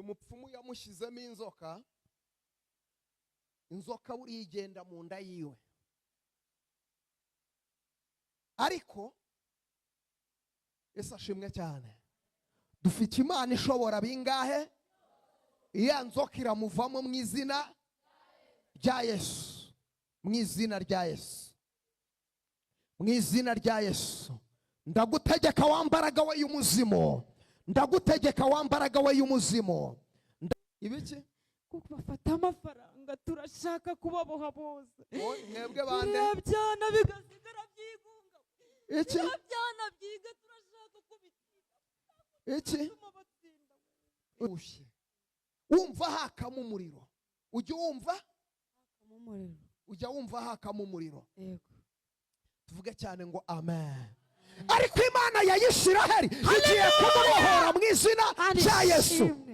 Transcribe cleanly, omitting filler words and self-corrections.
Mupfumu yamushyizemo inzoka. Inzoka buriya igenda mu nda yiwe, ariko Yesu ashimwe cyane, dufite Imana ishobora bingahe. Iya nzoka iramuvamo mu izina rya Yesu, mu izina rya Yesu, mu izina rya Yesu. Ndagutegeka wa mbaraga we y'umuzimu, ndagutegeka wa mbaraga we y'umuzimu. Ibiki? Kuko bafata amafaranga, turashaka kubaboha bose. Wowe, mwebwe bande? Biriya byana bigasigara byigunga. Iki? Biriya byana byiga, turashaka ko bitsinda. Iki? Bituma batsinda. Ushye wumva hakamo umuriro, ujya wumva? Umuriro. Ujya wumva hakamo umuriro? Yego. Tuvuge cyane ngo amen. Ariko Imana ya Isiraheli igiye kumubohora mu izina rya Yesu. Ishimwe.